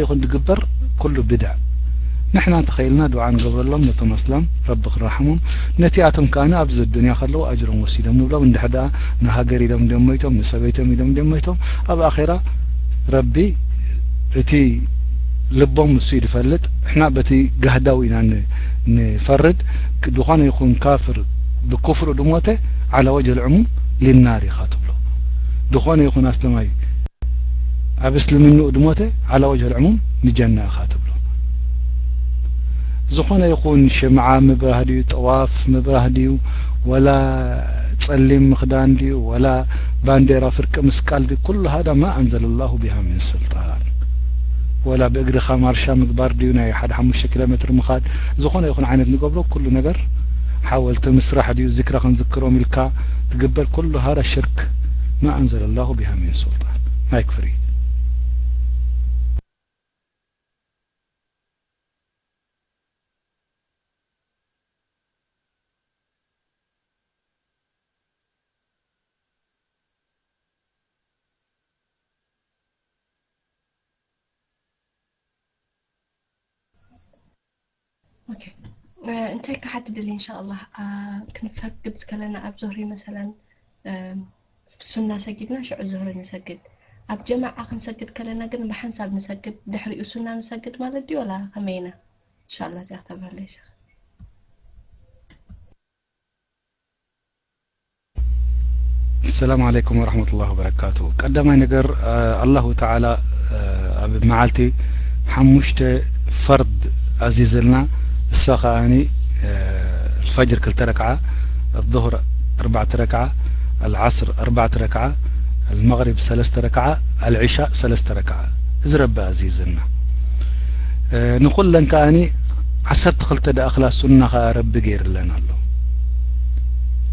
ይኹን ዝግበር ኩሉ ብድዕ። ንሕና እንተኸኢልና ዱዓ ንገብረሎም ነቶም ኣስላም፣ ረቢ ክራሕሞም። ነቲኣቶም ከኣ ኣብዚ ኣዱንያ ከለዉ ኣጅሮም ወሲዶም ንብሎም። እንድሕር ደኣ ንሃገር ኢሎም ድዮም ሞይቶም፣ ንሰበይቶም ኢሎም ድዮም ሞይቶም፣ ኣብ ኣኼራ ረቢ እቲ ልቦም ንሱ እዩ ዝፈልጥ። ንሕና በቲ ጋህዳዊ ኢና ን-፣ ንፈርድ። ዝኾነ ይኹን ካፍር ብኩፍሩ ድሞተ ዓላ ወጅህ ልዕሙም ሊናር ኢኻ ትብሎ። ዝኾነ ይኹን ኣስለማይ ኣብ እስልምንኡ ድሞተ ዓላ ወጅህ ልዕሙም ንጀና ኢኻ ትብሎ። ዝኾነ ይኹን ሽምዓ ምብራህ ድዩ፣ ጠዋፍ ምብራህ ድዩ፣ ወላ ጸሊም ምኽዳን ድዩ፣ ወላ ባንዴራ ፍርቂ ምስቃል ድዩ፣ ኩሉ ሃዳ ማ ኣንዘለ ላሁ ቢሃ ሚን ስልጣን። ወላ ብእግርኻ ማርሻ ምግባር ድዩ፣ ናይ ሓደ ሓሙሽተ ኪሎ ሜትር ምኻድ፣ ዝኾነ ይኹን ዓይነት ንገብሮ ኩሉ ነገር፣ ሓወልቲ ምስራሕ ድዩ፣ ዝክረ ክንዝክሮም ኢልካ ትግበር ኩሉ ሃዳ ሽርክ ማ ኣንዘለ ላሁ ቢሃ ሚን ሱልጣን። ማይክ ፍሪ። ኦኬ። እ፣ እንታይ ክሓትት ድሊ ኢንሻኣላህ፣ ኣ፣ ክንፈግድ ከለና ኣብ ዙህሪ መሰለን፣ እ፣ ሱና ሰጊድና ሽዑ ዙህሪ ንሰግድ። ኣብ ጀማዓ ክንሰግድ ከለና ግን ብሓንሳብ ንሰግድ፣ ድሕሪኡ ሱና ንሰግድ ማለት ድዩ ወላ ከመይ ኢና? ኢንሻኣላህ እዚኣ ክተብረለይ ሸኽ። السلام عليكم ورحمة الله وبركاته. ቀዳማይ ነገር፣ አ፣ ኣላሁ ተዓላ፣ አ፣ ኣብ መዓልቲ ሓሙሽተ ፈርድ ኣዚዘልና። እሳ ከኣኒ፣ አ፣ الفجر ክልተ ረክዓ፣ الظهر ኣርባዕተ ረክዓ፣ العصر ኣርባዕተ ረክዓ፣ المغرب ሰለስተ ረክዓ፣ العشاء ሰለስተ ረክዓ። እዚ ረቢ ኣዚዘና። እ፣ ንኹለን ከኣኒ ዓሰርተ ክልተ ደኣኽላ ሱና ኸኣ ረቢ ገይርለን ኣሎ።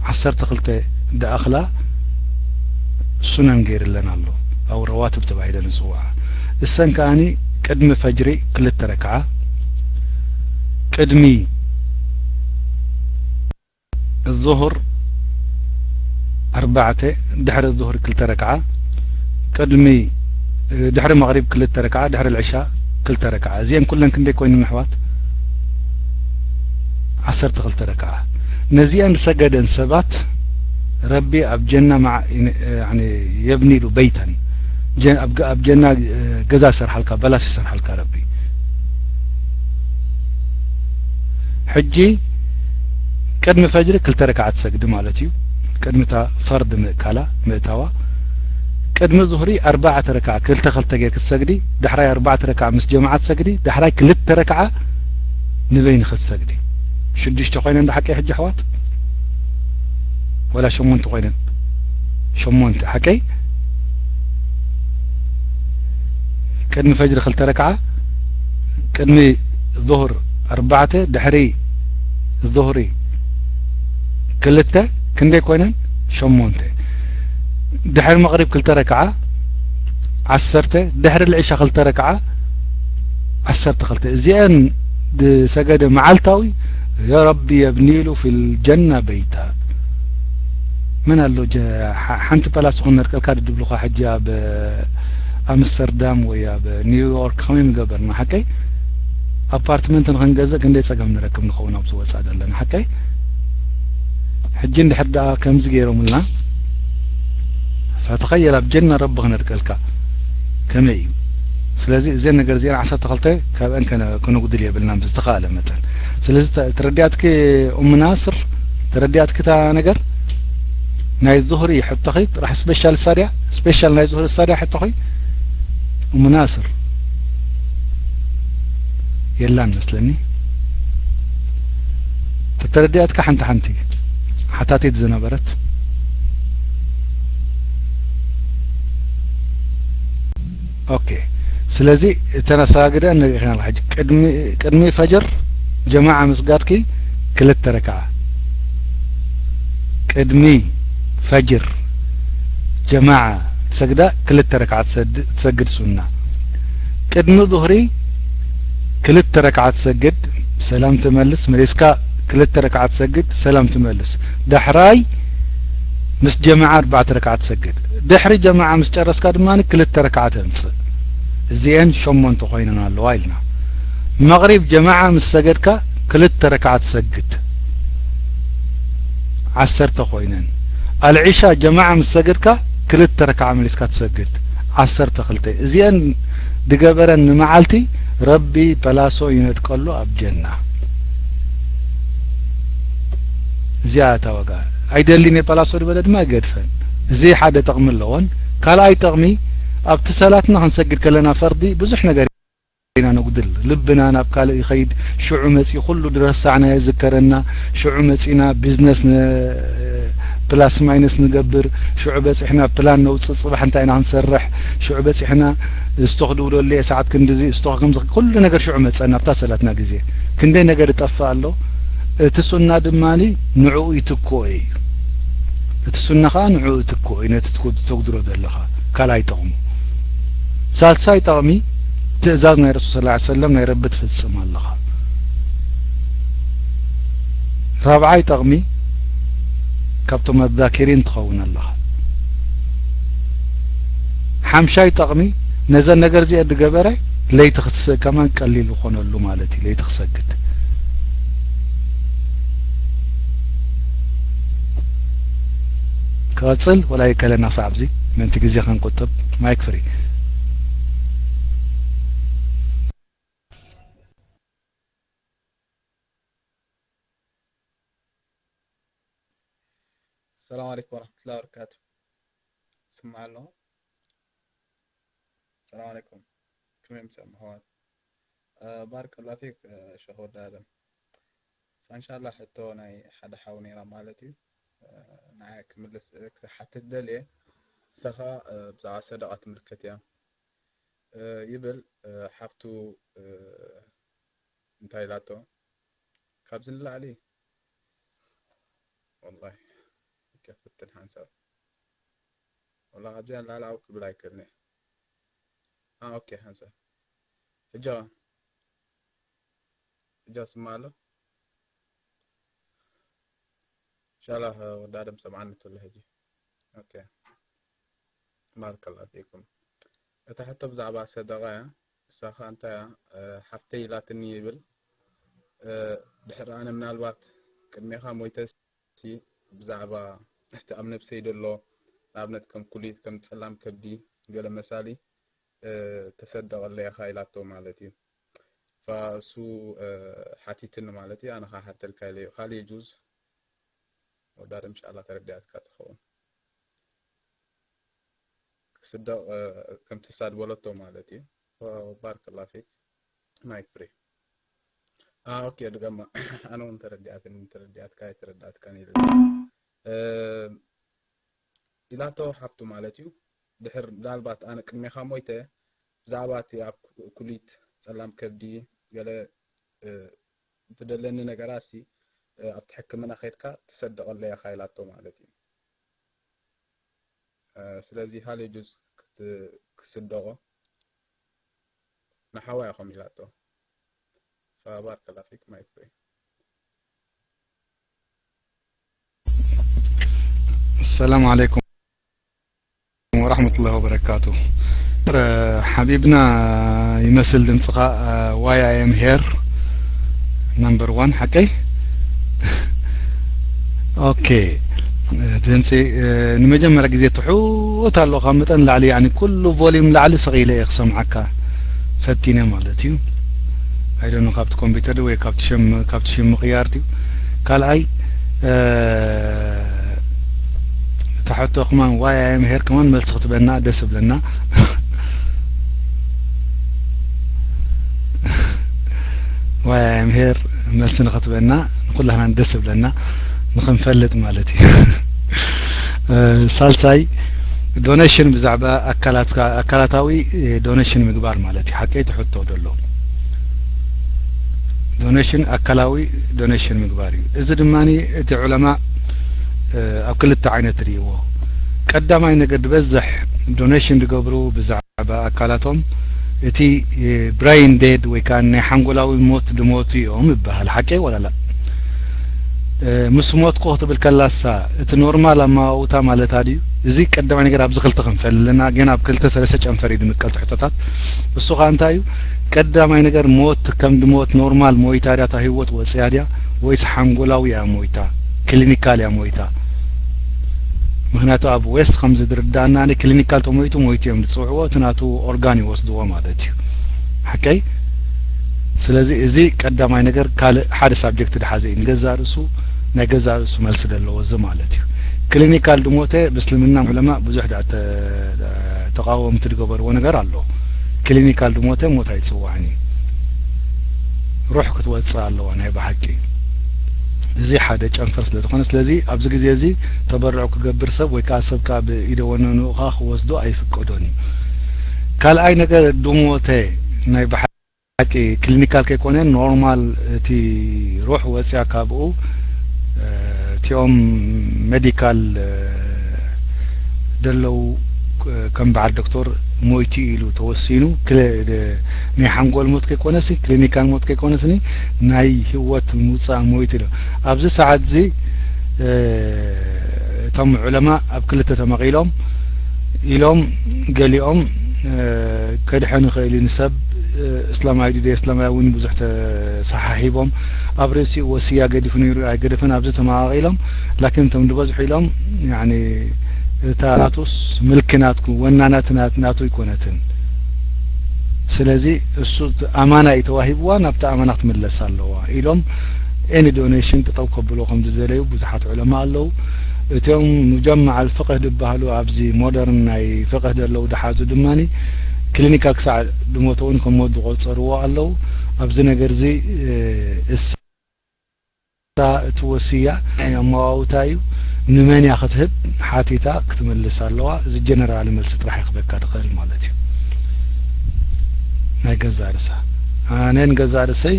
ዓሰርተ ክልተ ደኣኽላ ሱነን ገይርለን ኣሎ። ኣው ረዋትብ ተባሂለን ዝጽውዓ። እሰን ከኣኒ ቅድሚ ፈጅሪ ክልተ ረክዓ፣ ቅድሚ ዙሁር ኣርባዕተ፣ ድሕሪ ዙሁር ክልተ ረክዓ፣ ቅድሚ፣ ድሕሪ መቕሪብ ክልተ ረክዓ፣ ድሕሪ ልዕሻ ክልተ ረክዓ። እዚአን ኩለን ክንደይ ኮይነን ኣሕዋት? ዓሰርተ ክልተ ረክዓ። ነዚአን ዝሰገደን ሰባት ረቢ ኣብ ጀና መዓ-፣ ያኒ የብኒሉ በይተን። ጀ-፣ ኣብ ገ-፣ ኣብ ጀና፣ እ፣ ገዛ ይሰርሓልካ፣ በላስ ይሰርሓልካ ረቢ። ሕጂ ቅድሚ ፈጅሪ ክልተ ረክዓ ትሰግዲ ማለት እዩ። ቅድሚ እታ ፈርድ ምእካላ፣ ምእታዋ። ቅድሚ ዙህሪ ኣርባዕተ ረክዓ፣ ክልተ ክልተ ጌርኪ ትሰግዲ። ዳሕራይ ኣርባዕተ ረክዓ ምስ ጀማዓ ትሰግዲ። ዳሕራይ ክልተ ረክዓ ንበይንኺ ትሰግዲ። ሽዱሽተ ኮይነን ዶ ሓቀይ ሕጂ ኣሕዋት? ወላ ሸሞንተ ኮይነን? ሸሞንተ ሓቀይ? ቅድሚ ፈጅሪ ክልተ ረክዓ፣ ቅድሚ ዙሁር ኣርባዕተ፣ ድሕሪ ዙሁሪ ክልተ፣ ክንደይ ኮይነን? ሸሞንተ። ድሕሪ መቕሪብ ክልተ ረክዓ፣ ዓሰርተ። ድሕሪ ልዕሻ ክልተ ረክዓ፣ ዓሰርተ ክልተ። እዚአን ዝሰገደ መዓልታዊ፣ ያ ረቢ የብኒሉ ፊል ጀና በይታ። መን ኣሎ ጀ-፣ ሓ-፣ ሓንቲ ፓላስ ኾን ነድቀልካ ድብሉኻ ሕጂ ኣብ ኣምስተርዳም ወይ ኣብ ኒውዮርክ ከመይ ምገበርና ሓቀይ? ኣፓርትመንት ንኽንገዝእ ክንደይ ጸገም ንረክብ ንኸውን ኣብዚ ወጻኢ ዘለና ሓቀይ? ሕጂ እንድሕር ደኣ ከምዚ ገይሮምልና፣ ፈተኸየል ኣብ ጀና ረቢ ክነድቀልካ ከመይ እዩ? ስለዚ እዘን ነገር እዚአን ዓሰርተ ክልተ ካብአን ከነ-፣ ከነጉድል የብልናን ብዝተኻእለ መጠን። ስለዚ ተ-፣ ተረዲኣትኪ ኡም ናስር፣ ተረዲኣትኪ እታ ነገር ናይ ዙህሪ ሕቶኺ ጥራሕ ስፔሻል እሳ ድያ? ስፔሻል ናይ ዙህሪ እሳ ድያ ሕቶኺ? ኡም ናስር የላን መስለኒ። ተተረዲኣትካ ሓንቲ ሓንቲ ሓታቲት ዝነበረት። ኦኬ። ስለዚ እተን ኣሰጋግደአን ንሪኢ ኢና። ሕጂ ቅድሚ፣ ቅድሚ ፈጅር ጀማዓ ምስጋድኪ ክልተ ረክዓ። ቅድሚ ፈጅር ጀማዓ ትሰግዳ ክልተ ረክዓ ትሰድ-፣ ትሰግድ ሱና። ቅድሚ ዙህሪ ክልተ ረክዓ ትሰግድ፣ ሰላም ትመልስ፣ መሊስካ ክልተ ረክዓ ትሰግድ፣ ሰላም ትመልስ። ዳሕራይ ምስ ጀማዓ ኣርባዕተ ረክዓ ትሰግድ። ድሕሪ ጀማዓ ምስ ጨረስካ ድማ ክልተ ረክዓ ተምጽእ። እዚኤን ሸሞንተ ኮይነን ኣለዋ ኢልና። መቕሪብ ጀማዓ ምስ ሰገድካ ክልተ ረክዓ ትሰግድ፣ ዓሰርተ ኮይነን። ኣልዒሻ ጀማዓ ምስ ሰገድካ ክልተ ረክዓ መሊስካ ትሰግድ፣ ዓሰርተ ክልተ። እዚኤን ድገበረን ንመዓልቲ ረቢ ፐላሶ ይነድቀሉ ኣብ ጀና። እዚኣ እታ ዋጋ። ኣይደሊን እየ ፓላሶ ዝበለ ድማ ኣይገድፈን። እዚ ሓደ ጠቕሚ ኣለዎን። ካልኣይ ጠቕሚ ኣብቲ ሰላትና ክንሰግድ ከለና ፈርዲ ብዙሕ ነገር ኢና ነጉድል። ልብና ናብ ካልእ ይኸይድ። ሽዑ መጺ ኩሉ ድረሳዕና የዝከረና። ሽዑ መጺና ቢዝነስ ን-፣ ፕላስ ማይነስ ንገብር። ሽዑ በጺሕና ፕላን ነውጽእ፣ ጽባሕ እንታይ ኢና ክንሰርሕ። ሽዑ በጺሕና ስቶክ ድውለሉ እየ ሰዓት ክንድዚ፣ ስቶክ ከምዚ፣ ኩሉ ነገር ሽዑ መጸና ኣብታ ሰላትና ግዜ። ክንደይ ነገር ይጠፍእ ኣሎ። እቲ ሱና ድማኒ ንዕኡ ይትክኦ እዩ። እቲ ሱና ኸኣ ንዕኡ ይትክኦ እዩ፣ ነቲ ትኩ-፣ ተጉድሮ ዘለኻ። ካልኣይ ጠቕሙ። ሳልሳይ ጠቕሚ፣ ትእዛዝ ናይ ረሱል ሰለላሁ ዐለይሂ ወሰለም ናይ ረቢ ትፍጽም ኣለኻ። ራብዓይ ጠቕሚ፣ ካብቶም ኣዛኪሪን ትኸውን ኣለኻ። ሓምሻይ ጠቕሚ፣ ነዘን ነገር እዚአን ዝገበረ ለይቲ ክትስእ ከማን ቀሊል ይኾነሉ ማለት እዩ፣ ለይቲ ክሰግድ። ክቐጽል ወላ ይከለና ክሳብ እዚ ምእንቲ ግዜ ከንቁጥብ። ማይክ ፍሪ። ሰላም ዓለይኩም ወረሕመቱላሂ ወበረካቱ። ይስማዕ ኣሎ? ሰላም ዓለይኩም። ከመይ ምሰም ኣሕዋት? እ፣ ባረከላሁ ፊክ፣ እ፣ ሸኽ ወዲ ኣደም። ፈ እንሻላ ሕቶ ናይ ሓደ ሓው ነይራ ማለት እዩ። እ፣ ንዓይ ክምልስ፣ እ፣ ክሓትት ደልየ። ንሳ ኸኣ፣ እ፣ ብዛዕባ ሰደቓ ትምልከት እያ። እ፣ ይብል፣ እ፣ ሓፍቱ፣ እ፣ እንታይ ኢላቶ? ካብዚ ንላዕሊ ወላሂ ከፍትን ሓንሳብ። ወላ ካብዚኣ ንላዕሊ ኣብኡ ክብል ኣይክእልን እየ። አ፣ ኦኬ፣ ሓንሳብ። ሕጂ ኸ? ሕጂ ይስማዕ ኣሎ? ኢንሻላህ ወዲ ኣደም ሰምዓኒ ትብሎ ሕጂ። ኦኬ። ባረከላሁ ፊኩም። እታ ሕቶ ብዛዕባ ሰደቓ እያ። እሳ ኸኣ እንታይ እያ? እ፣ ሓፍተይ ኢላትኒ ይብል። እ፣ ድሕሪ ኣነ ምናልባት ቅድሜኻ ሞይተሲ ብዛዕባ እቲ ኣብ ነብሰይ ዘሎ ንኣብነት ከም ኩሊት፣ ከም ጸላም ከብዲ ገለ መሳሊ፣ እ፣ ተሰደቐለይ ኢኻ ኢላቶ ማለት እዩ። ፋ እሱ፣ እ፣ ሓቲትኒ ማለት እዩ። ኣነ ኸኣ ሓተልካ ኢለዮ። ካልእ የጁዝ ወዲ ኣደም ኢንሻላህ ተረዲኣትካ ትኸውን። ክስደቕ፣ እ፣ ከምቲ እሳ ዝበለቶ ማለት እዩ። ፋ ባረከላሁ ፊክ። ማይክ ፍሪ። አ፣ ኦኬ፣ ድገማ። ኣነ እውን ተረዲኣትኒ፣ ተረዲኣትካ ኣይተረዳእትካን ኢለ። እ፣ ኢላቶ ሓፍቱ ማለት እዩ። ድሕር ምናልባት ኣነ ቅድሜኻ ሞይተ ብዛዕባ እቲ ኣብ ኩ-፣ ኩሊት ጸላም ከብዲ ገለ፣ እ፣ ትደለኒ ነገራሲ፣ እ፣ ኣብቲ ሕክምና ከይድካ ተሰደቐለይ ኢኻ ኢላቶ ማለት እዩ። እ፣ ስለዚ ሃል የጁዝ ክት-፣ ክስደቖ ንሓዋ ኢኹም ኢላቶ። ፈባርከላ ፊክ ማይክ ፍሬ። السلام عليكم ورحمة الله وبركاته. ረ-፣ ሓቢብና ይመስል ድምፅኻ፣ እ፣ ዋይ ኣይ ኤም ሄር ነምበር ዋን ሓቀይ? ኦኬ። እ፣ ድምፂ፣ እ፣ ንመጀመርያ ግዜ ትሑት ኣሎ፣ ካብ መጠን ላዕሊ፣ ያኒ ኩሉ ቮሊዩም ላዕሊ ስቕ ኢለ እየ ክሰምዓካ ፈቲነ ማለት እዩ። ኣይደኖ ካብቲ ኮምፒውተር ድዩ ወይ ካብቲ ሽም፣ ካብቲ ሽም ምቕያር ድዩ? ካልኣይ፣ እ፣ እታ ሕቶ ከማን ዋይ ኣይ ኤም ሄር ከማን መልሲ ክትበና ደስ እብለና። ዋይ ኣይ ኤም ሄር መልሲ ንኽትበና ንኩላህናን ደስ እብለና ንኽንፈልጥ ማለት እዩ። እ፣ ሳልሳይ ዶኔሽን ብዛዕባ ኣካላትካ፣ ኣካላታዊ፣ እ፣ ዶኔሽን ምግባር ማለት እዩ። ሓቀይ ትሕቶ ደሎ ዶኔሽን ኣካላዊ ዶኔሽን ምግባር እዩ። እዚ ድማኒ እቲ ዑለማ፣ እ፣ ኣብ ክልተ ዓይነት ርእይዎ። ቀዳማይ ነገር ዝበዝሕ ዶኔሽን ዝገብሩ ብዛዕባ ኣካላቶም እቲ፣ እ፣ ብራይን ዴድ ወይ ከዓ ናይ ሓንጎላዊ ሞት ድሞቱ እዮም ይበሃል። ሓቀይ ወላ ላ? ምስ ሞትኩ ክትብል ከላሳ እቲ ኖርማል ኣማውታ ማለታ ድዩ? እዚ ቀዳማይ ነገር ኣብዚ ክልተ ክንፈል ኣለና። ገና ኣብ ክልተ ሰለስተ ጨንፈር እዩ ዝምቀል ትሕቶታት። እሱ ኸኣ እንታይ እዩ? ቀዳማይ ነገር ሞት ከም ድሞት ኖርማል ሞይታ ድያ እታ ህይወት ወጽያ ድያ ወይስ ሓንጎላዊ እያ ሞይታ? ክሊኒካል እያ ሞይታ? ምኽንያቱ ኣብ ዌስት ከም ዝድርዳና ክሊኒካል ተሞይቱ ሞይቱ እዮም ዝጽውዕዎ፣ እቲ ናቱ ኦርጋን ይወስድዎ ማለት እዩ። ሓቀይ? ስለዚ እዚ ቀዳማይ ነገር ካልእ ሓደ ሳብጀክት ድሓዘ እዩ። ንገዛእ ርእሱ ናይ ገዛእ ርእሱ መልሲ ዘለዎ እዚ ማለት እዩ። ክሊኒካል ድሞተ ብእስልምና ዑለማ ብዙሕ ዳ ተ- ተቃወምቲ ዝገበርዎ ነገር ኣሎ። ክሊኒካል ድሞተ ሞት ኣይጽዋዕን እዩ። ሩሕ ክትወጽእ ኣለዋ ናይ ብሓቂ። እዚ ሓደ ጨንፈር ስለ ዝኾነ፣ ስለዚ ኣብዚ ግዜ እዚ ተበርዑ ክገብር ሰብ ወይ ከኣ ሰብ ካብ ኢደ ወነንኡ ከኣ ክወስዶ ኣይፍቀዶን እዩ። ካልኣይ ነገር ድሞተ ናይ ብሓቂ ክሊኒካል ከይኮነ ኖርማል እቲ ሩሕ ወጽያ ካብኡ እቲኦም ሜዲካል ደለዉ ከም በዓል ዶክተር ሞይቱ ኢሉ ተወሲኑ ክለ- ናይ ሓንጎል ሞት ከይኮነሲ ክሊኒካል ሞት ከይኮነስኒ ናይ ህይወት ምውፃእ ሞይቱ ኢሉ ኣብዚ ሰዓት እዚ እቶም ዑለማ ኣብ ክልተ ተመቒሎም ኢሎም ገሊኦም ከድሕን ይኽእል እዩ ንሰብ እስላማዊ ድዩ እስላማዊ እውን ብዙሕ ተሰሓሒቦም ኣብ ርእሲኡ ወስያ ገዲፉ ነይሩ ኣይገደፈን ኣብዚ ተመቓቒሎም ላኪን እቶም ዝበዝሑ ኢሎም ያኒ እታ ናቱስ ምልኪ ናትኩ ወናናት ናት ናቱ ኣይኮነትን ስለዚ እሱ ኣማና እዩ ተዋሂብዋ ናብቲ ኣማና ክትምለስ ኣለዋ ኢሎም ኤኒ ዶኔሽን ጠጠው ከብሎ ከም ዝደለዩ ብዙሓት ዑለማ ኣለዉ እቶም ሙጀማዕ ኣልፍቅህ ዝበሃሉ ኣብዚ ሞደርን ናይ ፍቅህ ዘለዉ ዝሓዙ ድማ ክሊኒካል ክሳዕ ዝሞተ እውን ከም ሞት ዝቆፀርዎ ኣለዉ ኣብዚ ነገር እዚ እሳ እቲ ወስያ ናይ ኣመዋውታ እዩ ንመን እያ ክትህብ ሓቲታ ክትመልስ ኣለዋ እዚ ጀነራል መልሲ ጥራሕ ክበካ ትኽእል ማለት እዩ ናይ ገዛ ርሳ ኣነን ገዛ ርሰይ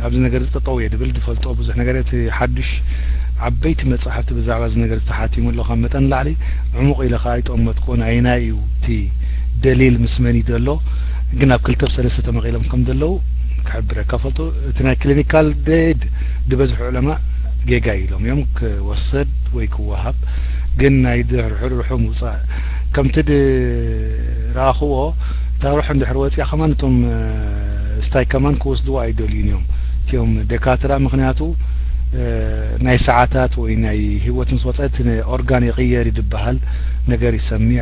ኣብዚ ነገር ዝጠጠው እየ ድብል ዝፈልጦ ብዙሕ ነገር እቲ ሓዱሽ ዓበይቲ መፅሓፍቲ ብዛዕባ እዚ ነገር ዝተሓቲሙ ኣሎ ካብ መጠን ላዕሊ ዕሙቕ ኢለ ከዓ ኣይጠመጥኩን ኣይናይ እዩ እቲ ደሊል ምስ መን እዩ ዘሎ ግን ኣብ ክልተ ብሰለስተ ተመቒሎም ከም ዘለዉ ክሕብረካ ፈልጡ እቲ ናይ ክሊኒካል ዴድ ዝበዝሑ ዑለማ ጌጋ ኢሎም እዮም ክወሰድ ወይ ክወሃብ ግን ናይ ድሕሪ ሕርርሑ ምውፃእ ከምቲ ዝረኣኽዎ እታ ሩሕ እንድሕር ወፂኣ ከማን እቶም ስታይ ከማን ክወስድዎ ኣይደልዩን እዮም እቲኦም ደካትራ ምክንያቱ ናይ ሰዓታት ወይ ናይ ህይወት ምስ ወፀት ኦርጋን ይቕየር ዝበሃል ነገር ይሰሚዐ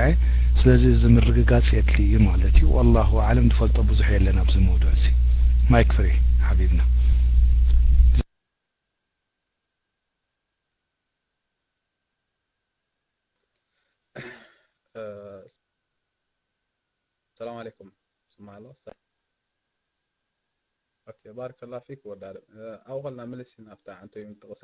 ስለዚ እዚ ምርግጋፅ የድሊ እዩ ማለት እዩ ወላሁ ኣለም ዝፈልጦ ብዙሕ የለን ኣብዚ መውዱዕ እዚ ማይክ ፍሪ ሓቢብና ሰላም ኣለኩም ስማሎ ኦኬ ባረከላ ፊክ ወዳለ ኣብኸልና ምልስ ናብታ እንተ ይምጥቕስ